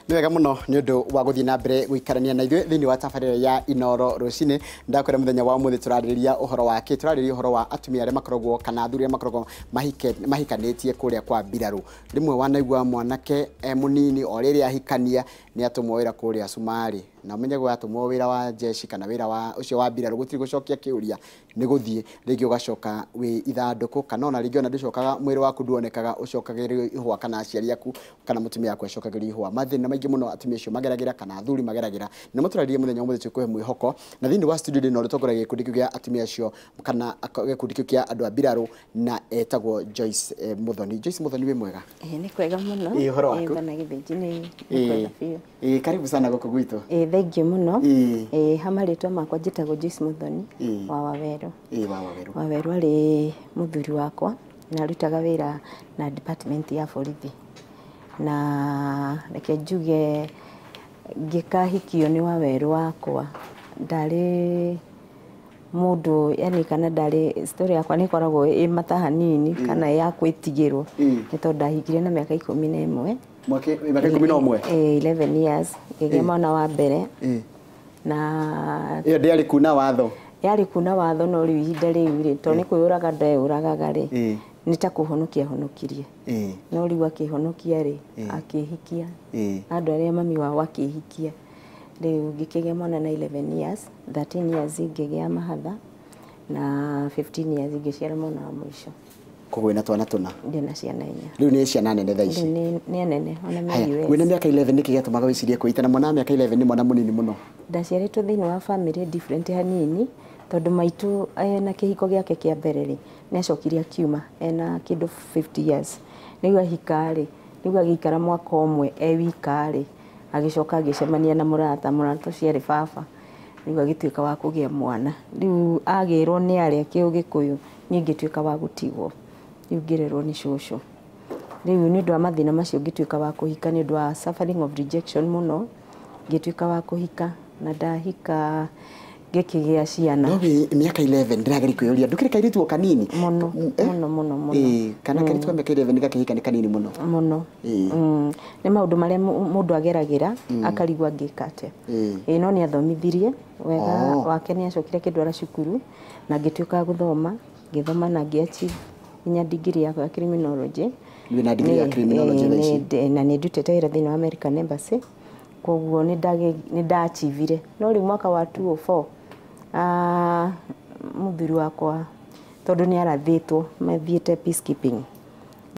Nĩ wega mũno nĩ ũndũ wa gũthiĩ na mbere gũikarania na ithuĩ thĩinĩ wa tabarĩra ya Inoro rũcinĩ. Ndakwĩra mũthenya wa ũmũthĩ tũrarĩrĩria ũhoro wa kĩ? Tũrarĩrĩria ũhoro wa atumia arĩa makoragwo kana athuri arĩa makoragwo mahikanĩtie kũrĩa kwa mbirarũ. Rĩmwe wanaigua mwanake e mũnini o rĩrĩa ahikania nĩ atũmwo wĩra kũrĩa Cumarĩ, na ũmenye gwatũmwo wĩra wa jeshi kana wĩra wa ũcio wa mbirarũ gũtirĩ gũcokia kĩũria, nĩ gũthiĩ rĩngĩ ũgacoka wĩ ithandũkũ, kana ona rĩngĩ ona ndũcokaga, mwĩrĩ waku nduonekaga, ũcokagĩrio ihũa kana aciari aku kana mũtumia waku acokagĩrio ihũa. Mathĩna maingĩ mũno atumia acio mageragĩra kana athuri mageragĩra, na mũtũrarĩrie mũthenya wa ũmũthĩ tũkũhe mwĩhoko. Na thĩinĩ wa studio ndĩna ũrĩa ũtongoragia gĩkundi kĩu gĩa atumia acio kana gĩkundi kĩu kĩa andũ a mbirarũ, na etagwo Joyce Muthoni. Joyce Muthoni, wĩ mwega? Ĩĩ, nĩ kwega mũno. Ĩĩ, ũhoro waku? Ĩĩ, bana Gĩthĩnji, nĩ kwega biũ. Ĩĩ, karibu sana gũkũ gwitũ. Ĩĩ, thengiũ mũno. Ĩĩ. Ĩĩ, ha marĩtwa makwa njĩtagwo Joyce Muthoni. Ĩĩ. Wa Wawerũ. Ĩĩ, wa Wawerũ. Wawerũ arĩ mũthuri wakwa na arutaga wĩra na department ya borithi, na reke njuge ngĩkahikio nĩ Wawerũ wakwa ndarĩ mũndũ, yani kana ndarĩ, story yakwa nĩ ĩkoragwo ĩ mata hanini kana ya gwĩtigĩrwo, nĩ tondũ ndahikire na mĩaka 11. Mĩaka 11? Ĩĩ, 11 years ngĩgĩa mwana wa mbere. Na ĩyo ndĩarĩ kuna watho? Yarĩ kuna watho, no rĩu ihinda rĩu rĩ, tondũ nĩ kwĩyũraga ndeyũragaga rĩ, nĩ ta kũhonokia honokirie. No rĩu akĩhonokia rĩ, akĩhikia andũ arĩa mami wao akĩhikia. Rĩu ngĩkĩgĩa mwana na 11 years, 13 years ngĩgĩa mahatha, na 15 years ngĩciara mwana wa mũico. Koguo wĩna twana tũna? Ndĩna ciana inya. Rĩu nĩ ciana nene thaa ici? Rĩu nĩ anene ona me Haya, US. Wĩna mĩaka 11, nĩkĩ gĩatũmaga wĩcirie kwĩita? Na mwana wa mĩaka 11 nĩ mwana mũnini mũno. Ndaciarĩtwo thĩinĩ wa family different hanini, tondũ maitũ ena kĩhiko gĩake kĩa mbere rĩ, nĩ acokire akiuma ena kĩndũ 50 years. Nĩguo ahika rĩ, nĩguo agĩikara mwaka ũmwe e wika rĩ, agĩcoka agĩcemania na mũrata, mũrata ũcio arĩ baba, rĩu agĩtuĩka wa kũgĩa mwana. Rĩu agĩrwo nĩ arĩa kĩũgĩkũyũ, niĩ ngĩtuĩka wa gũtigwo, rĩu ngĩrerwo nĩ cũcũ. Rĩu nĩ ũndũ wa mathĩna macio ngĩtuĩka wa kũhika, nĩ ũndũ wa suffering of rejection mũno, ngĩtuĩka wa kũhika, na ndahika ngĩkĩgĩa ciana. No wĩ mĩaka 11, ndĩrageria kwĩyũria, ndũkĩrĩ kairĩtu o kanini? Mũno. Eh? Mũno mũno mũno. Ĩĩ, kana kairĩtu ka mĩaka 11 gakĩhika nĩ kanini mũno. Mũno. Nĩ maũndũ marĩa mũndũ ageragĩra akarigwo angĩka atĩa. Ĩĩ, no nĩ athomithirie wega. Wake nĩ acokire akĩndwara cukuru na ngĩtuĩka wa gũthoma, ngĩthoma na ngĩ-achieve nginya degree yakwa ya criminology. Wĩna degree ya criminology thaa ici? Na nĩ ndutĩte wĩra thĩinĩ wa American Embassy, koguo nĩ ndaachivire. No rĩu mwaka wa 2004, mũthuri wakwa, tondũ nĩ arathĩtwo mathiĩte peacekeeping.